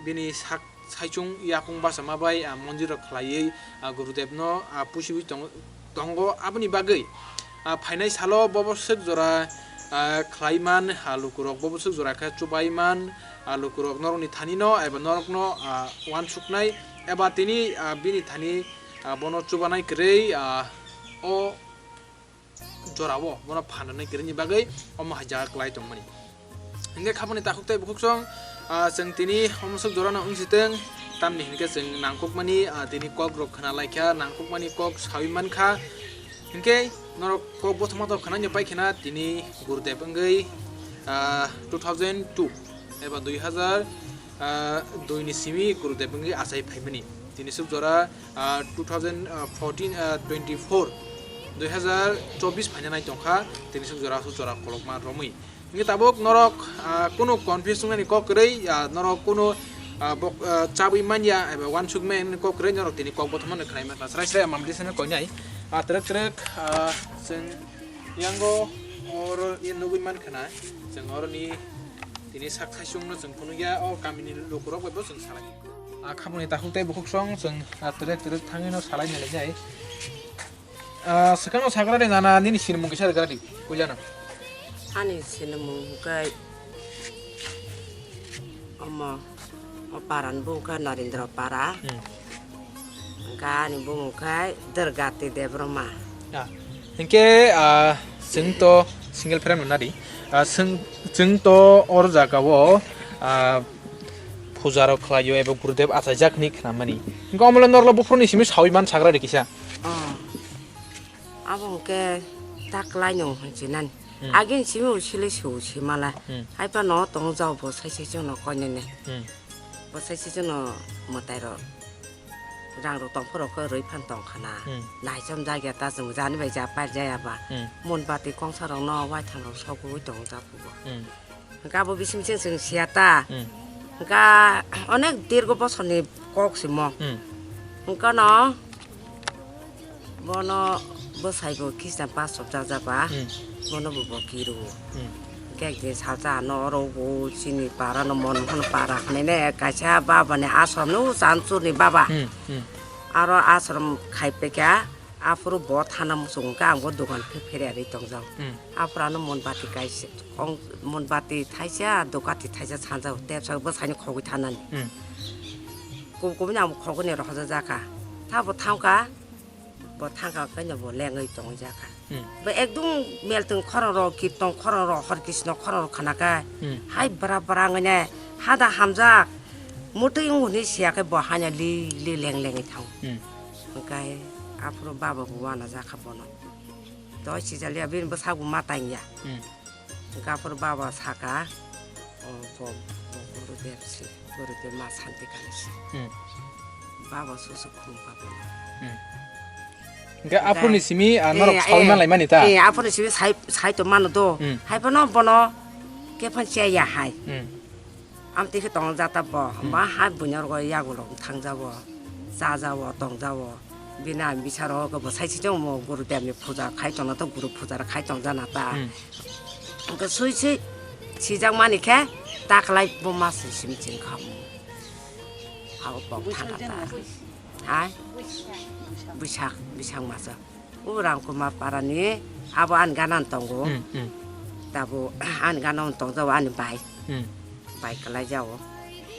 bini sak saichung yapung bachama bai, ah, mondir rok khlaiwi, ah, Gurudev no, ah, pusiwi tong-, tongo. Aboni bagwi, ah, phainai salo bobo swk jora, ah, khlai man, ah, lukurok bobo swk jora khe chubai man, ah, lukurok norokni thani no eba norokno, ah, uansuknai eba tini, ah, bini thani, ah, bono chubanai kwrwi, ah, o jorao bono phanani kwrwini bagwi omo hai jaga kwlai tongmani. Hinkhe khapani takhuk tei bukhuk song, ah, chwng tini omo swk jorano wng sitwng, tamni hinkhe chwng nangkukmani, ah, tini kok rok khna laikha, nangkukmani kok sawi mankha. Hinkhe norok kok bothoma to khna paikha na tini Gurudev wngwi, ah, two thousand two eba dui hazar, ah, dui ni simi Gurudev wngwi achai phaimani. Tini swk jora, ah, two thousand fourteen, ah, twenty four, dui hazar chobbish phaina nai tongkha, tini swk jora aswk jora kolokma romwi. Hinkhe tabuk norok, ah, kunu confuse wngnani kok kwrwi, ah, norok kunu, ah, bok, ah, chabwi manya eba uansuk manya wngnani kok kwrwi norok tini kok bothomano khlai mankha. Srai srai mamdi sene koinai, ah, twrwk twrwk, ah, chwng yango oro ye nugwi mankha na, chwng oroni tini sak saichungno chwng phunukya, o kamini lukurok bai bo chwng salai. Ah, khapangni takhuk tei bukhuk song chwng, ah, twrwk twrwk thangwino salai nai lai jai. Ah, swkangno sagra de nana nini sinimung kisa rwgra di, puilano. Ani sinimung hwnkhe omo, o parani bumung khe Narendra Para. Hmm. Hwnkhe ani bumung khe Durgati Debbarma. Ah, hinkhe, ah, chwng to single friend nadi. Ah, chwng, chwng to or jaga o, ah, puja rok khlaio eba Gurudev achaijak hinwi khnamani. Hinkhe omole norlo buphuruni simi sawi man sagra de kisa. Oh. Abo hwnkhe ta kwlaino hwnsinani. Hmm. Agini simi usile se usi mala. Hmm. Haiphano tongjao bo sai sai chwngno koinene. Hmm. Bo sai sai chwngno mwtairok rangrok tongphuru khe rwi phan tongkhana. Hmm. Naichom jagya ta chwng jani bai ja paijaya ba. Hmm. Monbati kongsarokno waithangrok sogwi tongjak bo. Hmm. Hwnkhe abo bising bising chwng siya ta. Hmm. Hwnkhe onek dirgo bosorni kok simo. Hmm. Hwnkhe no bono bwsai bo Khristan pastor jak jak ba. Hmm. Bono bo bo kiru. Hmm. Hwnkhe ekdin salsa ano oro bo chini para no mon hwn para hwnwi ne kaisa baba ni ashram no Chanchur ni baba. Hmm. Hmm. Aro ashram khai pekha. Aphuru bo thana muchung hwnkhe ang bo dogan phe pheria rwi tongjao. Hmm. Aphuru ano monbati kaisa, kong, monbati thaisa, dokati thaisa sanjao, tepsa bwsaini khogwi thanani. Hmm. Kub-, kubuni ang khogwini rohorjak jakha. Tha bo thangkha, bo thangkha kaino bo lengwi tongwi jakha. Hmm. Bo ekdum meltong khorang rok, kirtong khorang rok, Hor Krishna khorang rok khanakha. Hmm. Hai bra bra wngwi ne hada hamjak. Mwtwi wng hwnwi siya khe bo hanya li li leng lengwi thango. Hmm. Hwnkhe aphuru baba bo uanajakha bono. Doi sijaliya bini bwsakbo ma tangya. Hmm. Hwnkhe aphuru baba saka, "O bo, bo Gurudev se, Gurudev ma santi kani se." Hmm. Baba susu khulumkha bono. Hmm. Hwnkhe aphuruni simi, ah, norok eh, sawi eh, manlaimani ta? Eh, aphuruni simi sai, sai tongmano do. Hmm. Hai phano bono khe phan chaya hai. Hmm. Amtwi khe tong jata bo. Hmm. Ba hai buino rwgo yagulo thangjago. Chajago, tongjago. Bini ang bisaro khe bo sai se chongmo Gurudevni puja khai tongna to, Guru puja khai tongjana ta. Hmm. Hwnkhe sui sui sijakmani khe taklai bo mas simi chwng kha. Abo pok thana ta. Hai? Buisak, buisak masa. O Rangkuma parani abo ani gana tongo. Hmm, hmm. Tabo ani gana tongjago ani bai. Hmm. Bai kalai jago.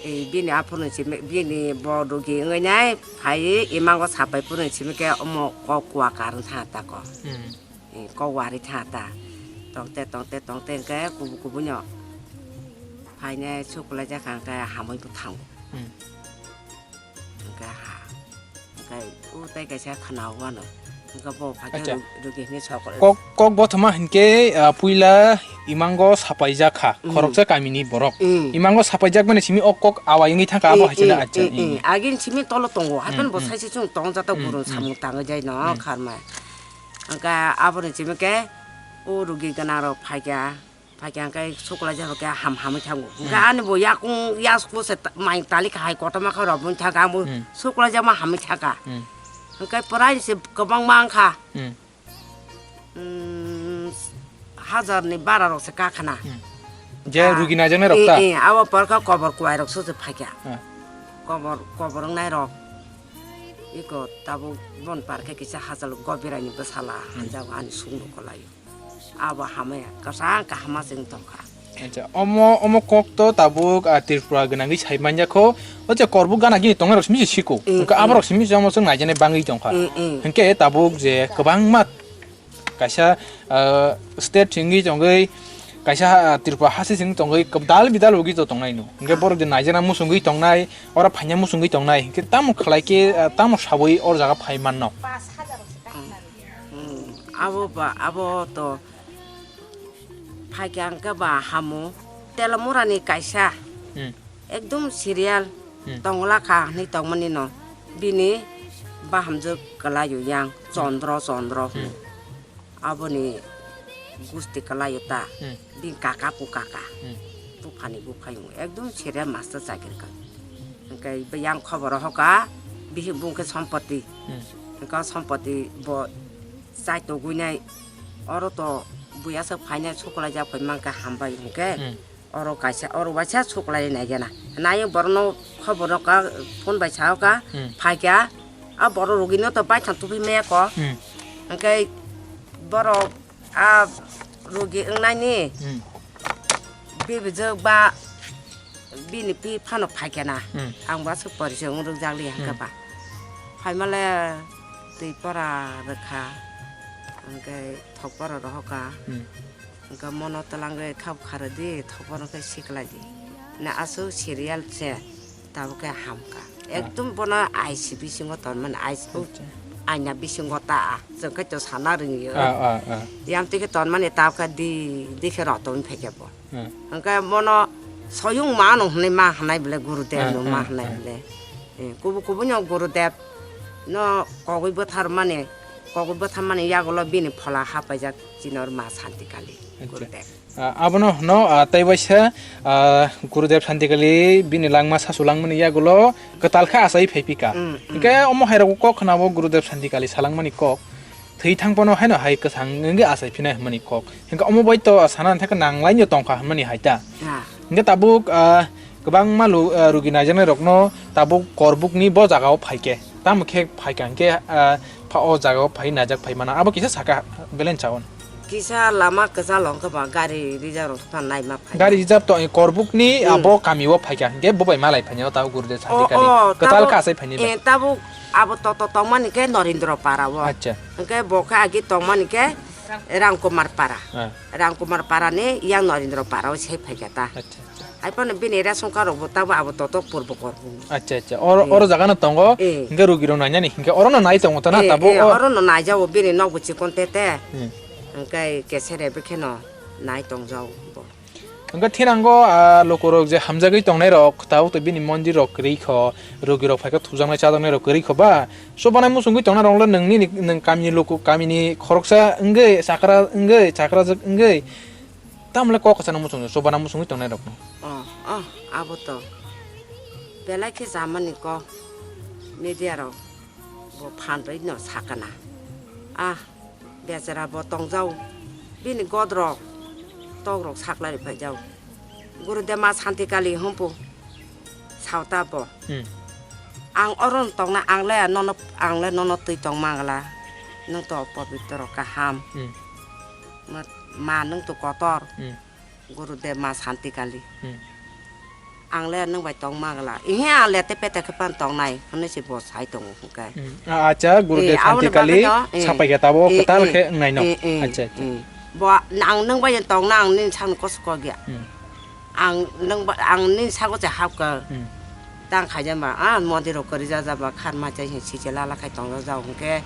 E, bini aphuru simi, bini bo rugi wngwi nai phai imango sapai phuru simi khe omo kok kuwa karwng tha ta ko. Hmm. E, kok wari tha ta. Tongte, tongte, tongte hwnkhe kubu kubu no phainai sukulai jakha hwnkhe hamwi bo thango. Hmm. Hwnkhe ha, hwnkhe o tei kaisa khwna wano. Hwnkhe bo phaikhe Acha. Ru-, rugi hwnwi sok. Kok, kok bothoma hinkhe, ah, puila imango sapaijak kha, Mm. Khoroksa kamini borok. Mm. Imango sapaijak mani simi o kok awai wngwi thangkha abo Mm, haisana mm, acha. Mm, Mm. mm. Agini simi tolo tongo. Haikhe Mm, bo mm. Saisi chwng tong jata Mm, gurung mm. Samung tangwi jai no Mm. Kharma. Hwnkhe aboni simi khe o rugi gwnang rok phaikha. Phaikha hwnkhe suklaijak rok khe ham hamwi thango. Hwnkhe Hmm. Ani bo yakung yasku se ta-, mai tali kahai kotorma khe rw boni thangkha, ang bo Hmm. Suklaijakma hamwi thangkha. Hmm. Hwnkhe prai se kwbangma wngkha. Hmm. Hmm, hajar ni bara rok se kakhana. Hmm. Je Ah, rugi naijaknai rok eh, ta? Eh, abo porkha kobor kuwai rok se phaikha. Ah. Kobor, kobor wngnai rok. Iko tabuk bon parkhe kisa hachal gobirai ni bwsala Hmm. Hanjago ani sukno kwlaio. Abo hamya, kwchang kahama chwng tongkha. Acha, omo, omo kok to tabuk, ah, Tripura gwnangwi sai manya kho. O je korbuk gana gini tongnai rok simi se siko. Mm, Hwnkhe mm. Aborok simi se omo chwng naijaknai bangwi tongkha. Mm, mm. Hwnkhe tabuk je kwbangma kaisa, ah, state singwi tongwi, kaisa, ah, Tripura hasi singwi tongwi, dal bidal ugwi to tongnai no. Hwnkhe Ah. Borok je naijakna musungwi tongnai, oro phaina musungwi tongnai. Hwnkhe tamo khlai khe, ah, tamo sawi or jaga phai manno. Hmm, abo ba, abo to phaikha hwnkhe ba hamo, Telamurani kaisa Hmm. Ekdom serial Hmm. Tongla kha hwnwi tongmani no bini bahamjwk kwlaio yang Chondro Chondro Hmm. Aboni gusti kwlaio ta Hmm. Bini kaka pu kaka Hmm. Buphani buphayung ekdom serial master chakri kha hwnkhe yang khoboro hoka bihik bung khe Sompoti Hmm. Hwnkhe o Sompoti bo chaitogwinai oro to buya se phainai suklaijak phai mankha hambai hwnkhe Hmm. Oro kaisa oro waisa suklai naigena nai borokno khobor rok phone bai sao ka Hmm. Phaikha a borok rogino to baithang tubui maya ko Hmm. Hwnkhe borok a rogi wngnaini Hmm. Bibijwk ba bini pi phano phaikha na Hmm. Ang ba se porichai wng rwkjak li hwnkhe Hmm. Ba phaimale twi pora rwkha hwnkhe thok pora rohokha Hmm. hwnkhe mono twlangwi khap kharwdi thok pora khe siklai di na aswk serial se tabuk khe hamkha Ah. Ekdom bono I C bisingo tonmani I C Acha. Aina bisingo ta chwng khe to sana rwngyo Ah, ah, ah. Yam twi khe tonmani tabuk khe di di khe rotongwi phaikha bo. Hmm. Hwnkhe bono soyung mano hwnwi ma hwnai bwle Gurudev Ah, no ma ah, hwnai ah. Bwle. Eh, kubu kubu no Gurudev no kogwi bwtharmani, kogwi bwtharmani yagulo bini phola hapaijak chinor ma Santi Kali Acha. Gurudev. Ah, abono hwno, ah, tei waisa, ah, Gurudev Santi Kali bini langma sasu langmani yagulo kwtal khe achai phai pika. Mm, mm. Hwnkhe omo hai rok kok khwnabo Gurudev Santi Kali salangmani kok. Thwi thang phano haino hai kwthang wngwi achai phinai hwnmani kok. Hwnkhe omo bai to sana thangkhe nang laino tongkha hwnmani hai ta. Ah. Hwnkhe tabuk, ah, kwbangma lu-, ah, rugi naijaknai rokno tabuk korbukni bo jagao phaikhe. Tamo khe phaikha hwnkhe, ah, pha o jagao phai naijak phai mano. Abo kisa saka belai chaon. Kisa lama kwchalo hwnkhe ba gari reserve rok phan naima phai. Gari reserve to, eh, korbukni Hmm. abo kamio phaikha hwnkhe bo bai malai phainai o tabuk Gurudev Santi Kali. O, o, Kwtal tabuk, kha achai phainai ba. Eh, tabuk abo to, to tongmani khe Norindro para o. Acha. Hwnkhe bo khe agi tongmani khe Rangkumar para. Ah. Rangkumar para ni yang Norindro para o se phaikha ta. Acha, acha. Ai phano bini ration card rok bo tabo abo toto purbo kor. Acha, acha. Oro, Eh. Oro jaga no tongo. Eh. Hwnkhe rugi rok nainani hwnkhe oro no nai tongo ta na Eh, tabo eh, o. Oro no nai jago bini nok bo chikon te te. Hmm. Hwnkhe kesere bikhe no nai tong jago bo. Hwnkhe thinango, ah, lukurok je hamjagwi tongnairok, tabuk tei bini mondirrok kwrwi kho, rogirok phaikhe thujaknai chajaknairok kwrwi kho ba, chubanai muchungwi tongnairokle nwng nini, nwng kamini luku, kamini khoroksa wngwi, chakra wngwi, chakrajwk wngwi, tamle kok kwchangno muchungwi, chubana muchungwi tongnairokno. Oh, oh, abo to. Belai khe jamani kok media rok bo phan rwino sakana. Ah, bechara bo tongjao. Bini godrok tokrok saklai phaijao. Gurudema Santi Kali humpu sauta bo. Hmm. Ang oro tongna ang le nono, ang le nono twi tong mangla. Nung to pobitro kaham. Hmm. Ma, ma nung to kotor. Hmm. Gurudema Santi Kali. Hmm. Ang le nwng bai tong mangla. Ihe ang le te pete khe pan tongnai. Hwnwi se bo sai tongo hwnkhe. Hmm. A-, acha, Gurudeva Santi Kali sapai khe tabo kwtal khe wngnai no. Acha, acha. Bo ang nwng bai tongna ang nini sakno kos kok ya. Hmm. Ang nwng ba, ang nini sago se hap kha. Hmm. Tang khaijama, ah, mondir rok kwrwi jajaba, kharma chai sije lala khai tong jao hwnkhe,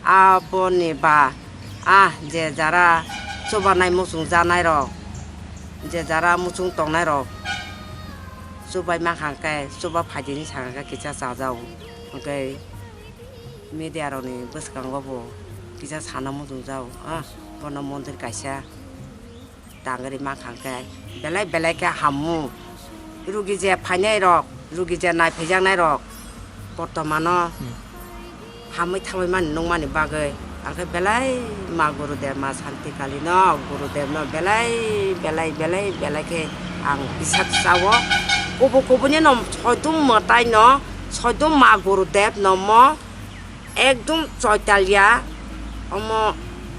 aboni ba, ah, je jara chubanai muchung janai rok, je jara muchung tongnai rok, chubai mankha hwnkhe, chuba phaidini sakha kisa chajao hwnkhe, media rokni bwskango bo kisa sana muchung jao, ah, bono mondir kaisa. Tangri mankha khe belai belai khe hamu. Rugi je phainai rok, rugi je naiphijaknai rok, bortomano hamwi thangwi mani nukmani bagwi. Angkhe belai ma Gurudev, ma Santi Kali no, Gurudev no belai, belai, belai, belai khe ang bisas chao. Kubu kubuni no soidum mwtai no, soidum ma Gurudev no mo. Ekdom choitalya, omo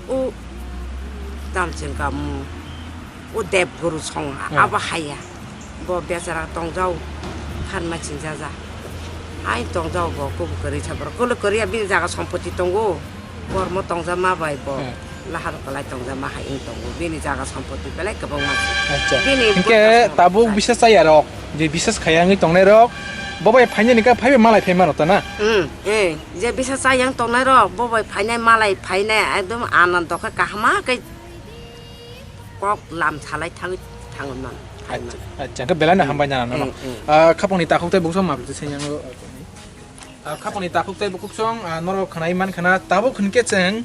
o tamchwng kamu, o Debguru song ha, hmm, abo haya. Bo bechara tongjao, khanma chingjaja. Hai tongjao bo, kubu kwrwi sa borok. Kwlwi kwrwi ya bini jaga sompoti tongo. Bormo tongjama bai bo. Hmm. Lahar kwlai tongjama hai wng tongo. Bini jaga sompoti belai kwbangma se. Acha. Bini hinkhe bwskango tabuk sai. Bisas chaya rok, je bisas khaya wngwi tongnai rok, bo bai phainani khe phaibai malai phai mano ta na? Hmm, eh. Je bisa chayang tongnai rok, bo bai phainai, malai phainai, ekdom anando khe kahama khe kok lam salai thangwi thangwi man. Acha, acha, khe belai no hambai nana no. Mm, mm. Ah, khapangni takhuk tei bukhuk song ma bwtwi sengyango. Ah, khapangni takhuk tei bukhuk song, ah, norok khnai man khana, tabuk hwn khe chwng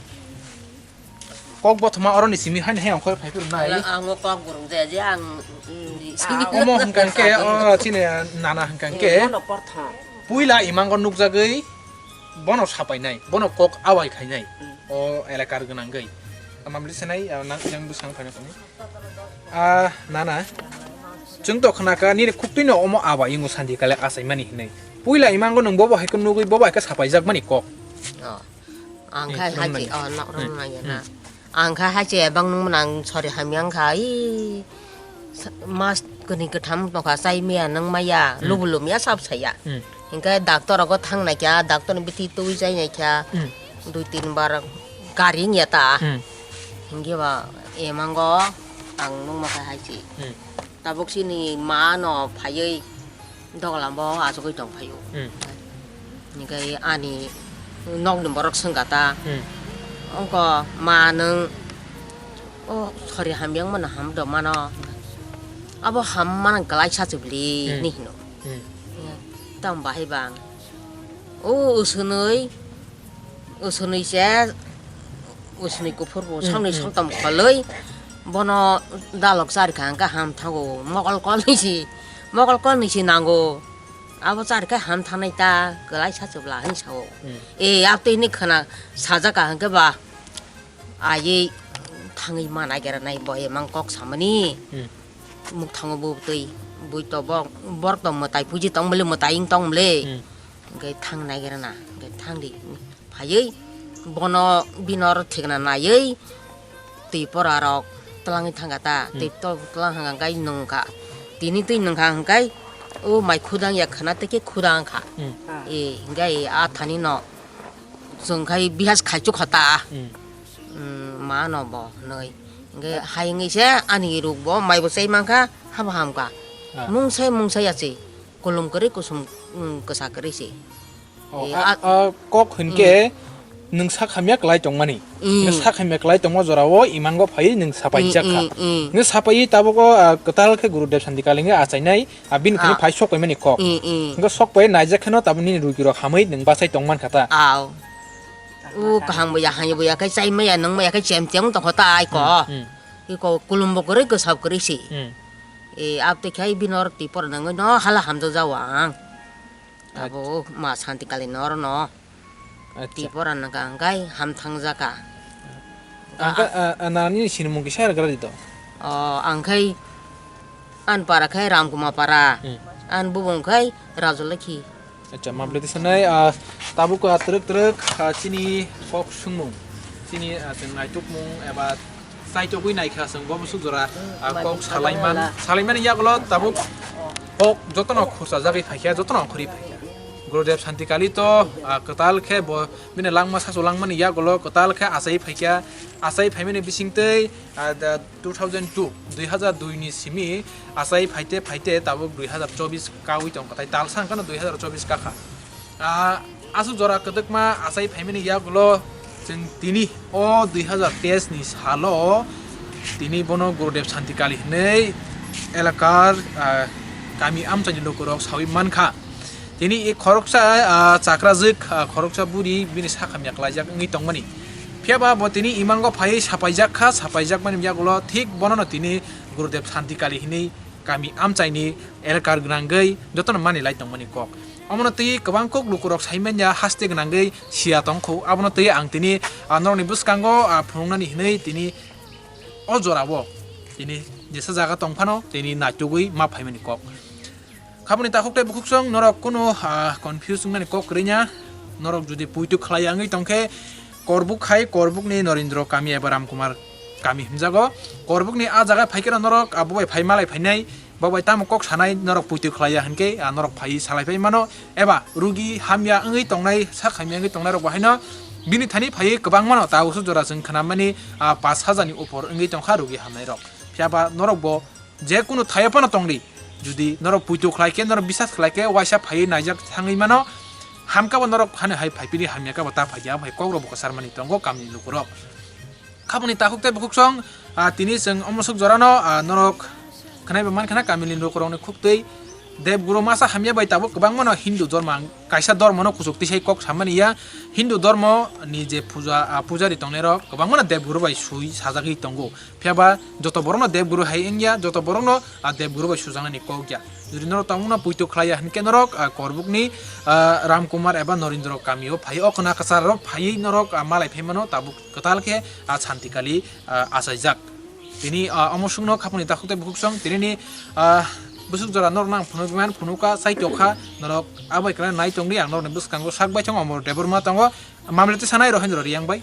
kok bothoma oroni simi haino he ongkhor phai phuru nai. Ang o kok burung je, je ang, mm, omo hwnkha khe, o chini nana hwnkha khe. Eh, bono porthom. Puila imango nukjagwi bono sapainai, bono kok awai khainai, hmm, o elakar gwnangwi. Amamli senai, ah, nang, yang bwsang phaina sani. Ah, nana, chwng to khna kha, nini khuktwino omo abai wngo Santi Kali achaimani hinwi. Puila imango nwng bobo hai khe nugwi, bobo hai khe sapaijak mani kok. Oh. Ang khai hai chi, oh, nok rong nang ya na. Hmm. Ang khai hai chi, ebang nung nang sori hamyang khai. Mas kani katham tongkha chai miya nang maya, hmm, lubu lumya sab saya. Hmm. Hingke doctor rogo thang nai kya, doctor ni bithi twi chai nai kya. Hmm. Dui tin bar gari ya ta. Hmm. Hingke ba emango ang nung ma khai hai chi. Hmm. Tabuk chini ma no phaiwi dogalam bo achugwi tong phaio. Hmm. Hingke ani nokni borok swngkha ta. Hmm. Ongko ma nwng o sori hamyang mano ham do mano. Abo ham mano glaisa chubli, hmm, ni hino. Hmm. Tamo bahai bang. O uswnwi, uswnwi se, uswnwi kuphur bo, hmm, songni, hmm, songtam kholwi, bono dalok charikha hwnkhe ham thango, mokol kolnwi si, mokol kolnwi si nango, abo charikha ham thangnai ta, kwlai sa chwbla hinwi sao. Hmm. E, abtwi hinwi khwna sajaka hwnkhe ba, aiwi thangwi ma naigeranai bo emang kok samani. Hmm. Muk thango bo twi, bui to bo, borok to mwtai puji tong mole, mwtai wng tong mole. Hmm. Hwnkhe thang naigeranai, hwnkhe thangdi. Phaiwi bono bini oro thikna naiwi twi pora rok twlangwi thangkha ta, hmm, twi to twlang hwnkha hwnkhe nwngkha. Tini twi nwngkha hwnkhe o mai khudang ya khwna tei khe khudang kha. Hmm. E hwnkhe a thani no chwng khai bihas khaichuk kha ta. Hmm. Hmm, ma no bo hwnwi. Hwnkhe hai wngwi se ani ruk bo mai bo chai mankha, habo hamkha. Ah. Mungsai mungsai ya se. Kolom kwrwi kusum, mm, kwsa kwrwi se. Oh, e, a, a, a, kok hwnkhe, mm, Nwng sak hamya kwlai tongmani. Mm. Nwng sak hamya kwlai tongma jorao imango phaiwi nwng sapai Mm, jakha. Mm, mm. Nwng sapaiwi tabuk o, ah, kwtal khe Gurudev Santi Kali wngwi achainai, ah, bini thani Ah. phai sok paimani kok. Mm, mm. Hwnkhe sok pai naijak kheno tabuk nini rugi rok hamwi nwng bachai tongman kha ta. Aw. U kaham bo ya, hamya bo ya, khe chai maya, nwng maya, khe chem chem tongkho ta ai ko. Mm, mm. Iko kulum bo kwrwi, kwsap kwrwi si. Mm. E, abte khai bini oro twi pora nangwi no hala hamjak jao ang. Abo ma Santi Kali no oro no. Acha. Twi pora nangkha ang khai ham thang jaka. Ang kha, ah, ah, nani sinimung kisa gra di to. O, ang khai an para khai Ramkuma para. Hmm. An bubung khai Rajulakhi. Acha, mabli tisanai, ah, tabuk, ah, twrwk twrwk, ah, chini kok sungmung. Chini, ah, chwng naitukmung eba Chaitogwi naikha chwng bo bwswk jora, ah, kok salaiman, salaimani yagulo tabuk kok jotono khursa jagwi phaikha, jotono ongkhorwi phaikha. Gurudev Santi Kali to, ah, kwtal khe bo bini langma sasu langmani yagulo kwtal khe achai phaikha, achai phaimani bisingtwi, ah, da two thousand two, dui hazar dui ni simi achai phaite phaite tabuk dui hazar chobis kaui tongkha, tai talsa hwnkhe no dui hazar chobis kakha. Ah, aswk jora kwdwkma achai phaimani yagulo chwng tini o dui hazar teis ni salo tini bono Gurudev Santi Kali hinwi elakar, ah, kami amchaini lukurok saui mankha. Tini i khoroksa, ah, chakrajwk, ah, khoroksa buri bini sakhamya klaijak wngwi tongmani. Phiyaba bo tini imango phaiwi sapaijak kha, sapaijakmani yagulo thik bonono tini Gurudev Santi Kali hinwi kami amchaini elakar gwnangwi jotono mani lai tongmani kok. Omono twi kwbang kok lukurok sai manya haste gwnangwi siya tongkho. Abono twi ang tini, ah, norokni bwskango, ah, phunuknani hinwi tini o jorao tini jesa jaga tongphano tini naitugwi ma phaimani kok. Khaboni takhuk tei bukhuksong norok kunu, ah, confuse wngnani kok kwrwina. Norok jodi puitu khlai ya wngwi tongkhe, Korbuk hai, Korbukni Norindro kami eba Ramkumar kami himjago. Korbukni a jaga phaikhe norok, ah, bobai phai malai phainai, bobai tamo kok sanai norok puitu khlai ya hinkhe, ah, norok phai salai phai mano, eba rugi hamya wngwi tongnai, sak hamya wngwi tongnai rok bo haino bini thani phaiwi kwbang mano, ta usu jora chwng khnamani, ah, pash hajar ni upor wngwi tongkha rugi hamnai rok. Phiyaba norok bo je kunu thaiyo phano tongdi, jodi norok puitu khlai khe, norok bisas khlai khe, waisa phaiwi naijak thangwi mano, hamkha bo norok hani hai phai pini hamya khe bo ta phai ya, phai kok rok bo kwchar mani tongo kamini lukurok. Khaboni takhuk tei bukhuksong, ah, tini chwng omo swk jorano, ah, norok khwnai bo mankha na kamini lukurokni khuktwi Debguru masa hamya bai tabuk kwbangmano Hindu dhormo ang kaisa dhormono kuchuk tisai kok samani ya. Hindu dhormo ni je puja, ah, pujari tongnai rok kwbangmano Debguru bai sui sajagwi tongo. Phiyaba joto borokno Debguru hai wngya, joto borokno, ah, Debguru bai sujaknani kok ya. Jodi norok tongmungno puitu khlai ya hinkhe norok, ah, Korbukni, ah, Ramkumar eba Norindro kamio phai o khna kwchar rok phaiwi norok, ah, malai phai mano tabuk kwtal khe, ah, Santi Kali, ah, achaijak. Tini, ah, omo swkno khapangni takhuk tei bukhuksong tinini, ah, bwswk jora norokno ang phunukman phunukha, chaitokha, norok abai kwlai nai tongdi, ang norokni bwskango sak bai tongo, omo Debbarma tongo, Mamlete sanai Rohendro Riyang bai.